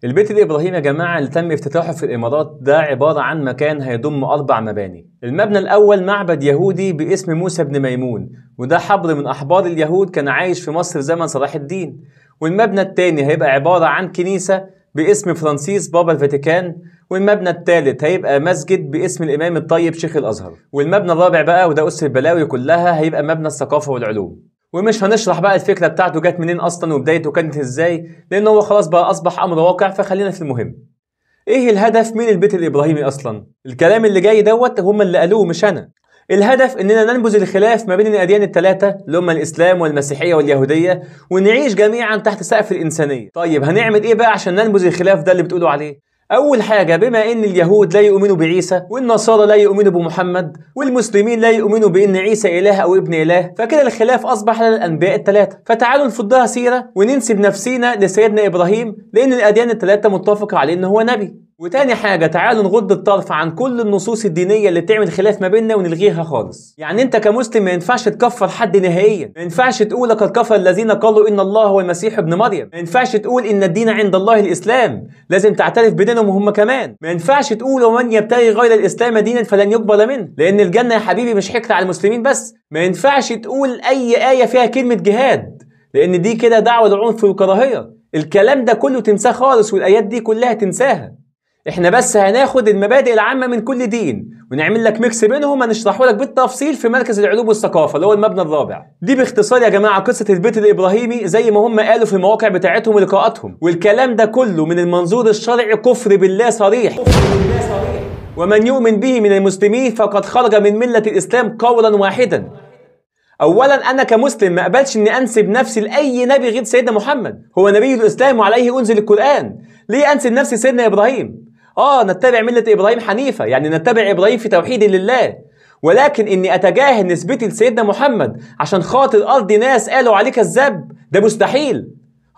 البيت الإبراهيمي يا جماعة اللي تم افتتاحه في الإمارات ده عبارة عن مكان هيضم 4 مباني. المبنى الأول معبد يهودي باسم موسى بن ميمون، وده حبر من أحبار اليهود كان عايش في مصر في زمن صلاح الدين. والمبنى الثاني هيبقى عبارة عن كنيسة باسم فرانسيس بابا الفاتيكان. والمبنى الثالث هيبقى مسجد باسم الإمام الطيب شيخ الأزهر. والمبنى الرابع بقى، وده أس البلاوي كلها، هيبقى مبنى الثقافة والعلوم. ومش هنشرح بقى الفكرة بتاعته جت منين أصلا وبدايته كانت إزاي، لأن هو خلاص بقى أصبح أمر واقع، فخلينا في المهم. إيه الهدف من البيت الإبراهيمي أصلا؟ الكلام اللي جاي دوت هم اللي قالوه مش أنا. الهدف إننا ننبذ الخلاف ما بين الأديان الثلاثة اللي هم الإسلام والمسيحية واليهودية، ونعيش جميعا تحت سقف الإنسانية. طيب هنعمل إيه بقى عشان ننبذ الخلاف ده اللي بتقولوا عليه؟ أول حاجة، بما إن اليهود لا يؤمنوا بعيسى، والنصارى لا يؤمنوا بمحمد، والمسلمين لا يؤمنوا بإن عيسى إله أو ابن إله، فكده الخلاف أصبح للأنبياء الثلاثة. فتعالوا نفضها سيرة وننسب نفسينا لسيدنا إبراهيم، لأن الأديان الثلاثة متفقة عليه إن هو نبي. وتاني حاجة، تعالوا نغض الطرف عن كل النصوص الدينية اللي بتعمل خلاف ما بيننا ونلغيها خالص. يعني انت كمسلم ما ينفعش تكفر حد نهائيا، ما ينفعش تقول لقد كفر الذين قالوا ان الله هو المسيح ابن مريم، ما ينفعش تقول ان الدين عند الله الاسلام، لازم تعترف بدينهم هم كمان. ما ينفعش تقول ومن يبتغي غير الاسلام دينا فلن يقبل منه، لان الجنة يا حبيبي مش حكر على المسلمين بس. ما ينفعش تقول اي آية فيها كلمة جهاد، لان دي كده دعوة للعنف والكراهية. الكلام ده كله تنساه خالص، والايات دي كلها تنساها. احنا بس هناخد المبادئ العامة من كل دين ونعمل لك mix بينهم، هنشرحه لك بالتفصيل في مركز العلوم والثقافة اللي هو المبنى الرابع. دي باختصار يا جماعة قصة البيت الإبراهيمي زي ما هم قالوا في المواقع بتاعتهم ولقاءاتهم. والكلام ده كله من المنظور الشرعي كفر بالله صريح، ومن يؤمن به من المسلمين فقد خرج من ملة الإسلام قولا واحدا. اولا، انا كمسلم ما اقبلش اني انسب نفسي لاي نبي غير سيدنا محمد، هو نبي الاسلام وعليه انزل القرآن. ليه انسب نفسي لسيدنا ابراهيم؟ نتبع ملة إبراهيم حنيفة، يعني نتبع إبراهيم في توحيد لله، ولكن إني أتجاهل نسبتي لسيدنا محمد عشان خاطر أرضي ناس قالوا عليه كذاب، ده مستحيل.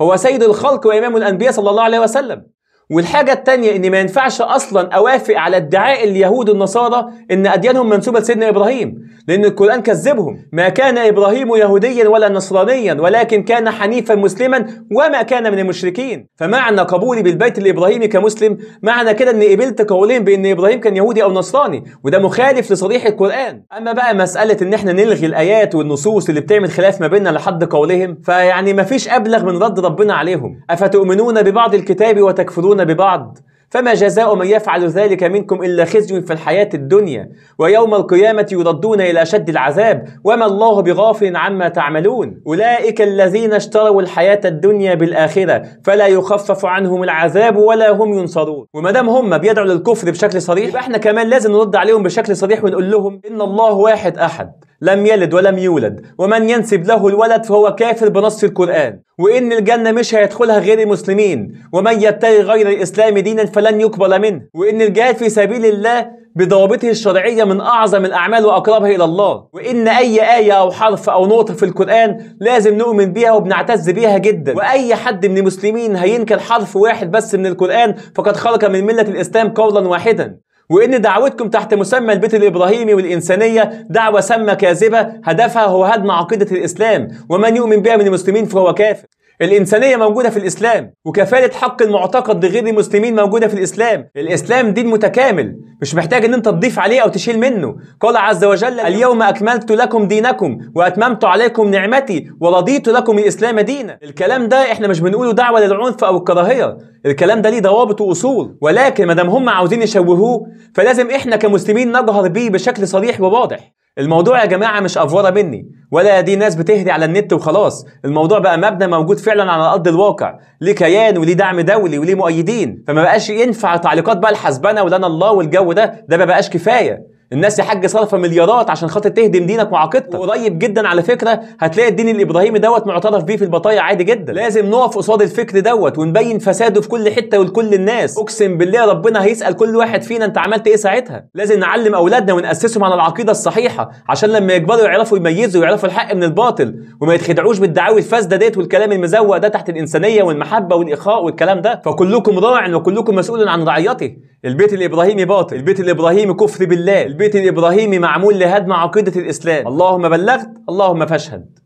هو سيد الخلق وإمام الأنبياء صلى الله عليه وسلم. والحاجة التانية، إن ما ينفعش أصلا أوافق على ادعاء اليهود والنصارى إن أديانهم منسوبة لسيدنا إبراهيم، لأن القرآن كذبهم. ما كان إبراهيم يهوديا ولا نصرانيا ولكن كان حنيفا مسلما وما كان من المشركين. فمعنى قبولي بالبيت الإبراهيمي كمسلم معنى كده إن قبلت قولين بإن إبراهيم كان يهودي أو نصراني، وده مخالف لصريح القرآن. أما بقى مسألة إن إحنا نلغي الآيات والنصوص اللي بتعمل خلاف ما بيننا لحد قولهم، فيعني ما فيش أبلغ من رد ربنا عليهم. أفتؤمنون ببعض الكتاب وتكفرون ببعض؟ فما جزاء من يفعل ذلك منكم إلا خزي في الحياة الدنيا ويوم القيامة يردون إلى أشد العذاب وما الله بغافل عما تعملون. أولئك الذين اشتروا الحياة الدنيا بالآخرة فلا يخفف عنهم العذاب ولا هم ينصرون. وما دام هم بيدعوا للكفر بشكل صريح، يبقى احنا كمان لازم نرد عليهم بشكل صريح ونقول لهم إن الله واحد أحد، لم يلد ولم يولد، ومن ينسب له الولد فهو كافر بنص القرآن، وإن الجنة مش هيدخلها غير المسلمين، ومن يبتغي غير الإسلام دينا فلن يقبل منه، وإن الجهاد في سبيل الله بضوابطه الشرعية من أعظم الأعمال وأقربها إلى الله، وإن أي آية أو حرف أو نقطة في القرآن لازم نؤمن بيها وبنعتز بيها جدا، وأي حد من المسلمين هينكر حرف واحد بس من القرآن فقد خرج من ملة الإسلام قولا واحدا، وإن دعوتكم تحت مسمى البيت الإبراهيمي والإنسانية دعوة سامة كاذبة هدفها هو هدم عقيدة الإسلام، ومن يؤمن بها من المسلمين فهو كافر. الإنسانية موجودة في الإسلام، وكفالة حق المعتقد لغير المسلمين موجودة في الإسلام. الإسلام دين متكامل، مش محتاج إن أنت تضيف عليه أو تشيل منه. قال عز وجل: اليوم أكملت لكم دينكم وأتممت عليكم نعمتي ورضيت لكم الإسلام دينا. الكلام ده إحنا مش بنقوله دعوة للعنف أو الكراهية، الكلام ده ليه ضوابط وأصول، ولكن ما دام هم عاوزين يشوهوه فلازم إحنا كمسلمين نجهر بيه بشكل صريح وواضح. الموضوع يا جماعة مش أفورة مني ولا دي ناس بتهدي على النت وخلاص، الموضوع بقى مبنى موجود فعلا على أرض الواقع، ليه كيان وليه دعم دولي وليه مؤيدين، فما بقاش ينفع تعليقات بقى الحسبنة ولنا الله والجو ده ما بقاش كفاية. الناس يا حاج صرفة مليارات عشان خاطر تهدم دينك وعقيدتك. وقريب جدا على فكرة هتلاقي الدين الإبراهيمي دوت معترف بيه في البطايا عادي جدا. لازم نقف قصاد الفكر دوت ونبين فساده في كل حتة ولكل الناس. أقسم بالله ربنا هيسأل كل واحد فينا أنت عملت إيه ساعتها. لازم نعلم أولادنا ونأسسهم على العقيدة الصحيحة عشان لما يكبروا يعرفوا يميزوا ويعرفوا الحق من الباطل وما يتخدعوش بالدعاوي الفاسدة ديت والكلام المزوق ده تحت الإنسانية والمحبة والإخاء والكلام ده. فكلكم راع وكلكم مسؤول عن رعيته. البيت الإبراهيمي باطل، البيت الإبراهيمي كفر بالله، البيت الإبراهيمي معمول لهدم عقيدة الإسلام. اللهم بلغت، اللهم فاشهد.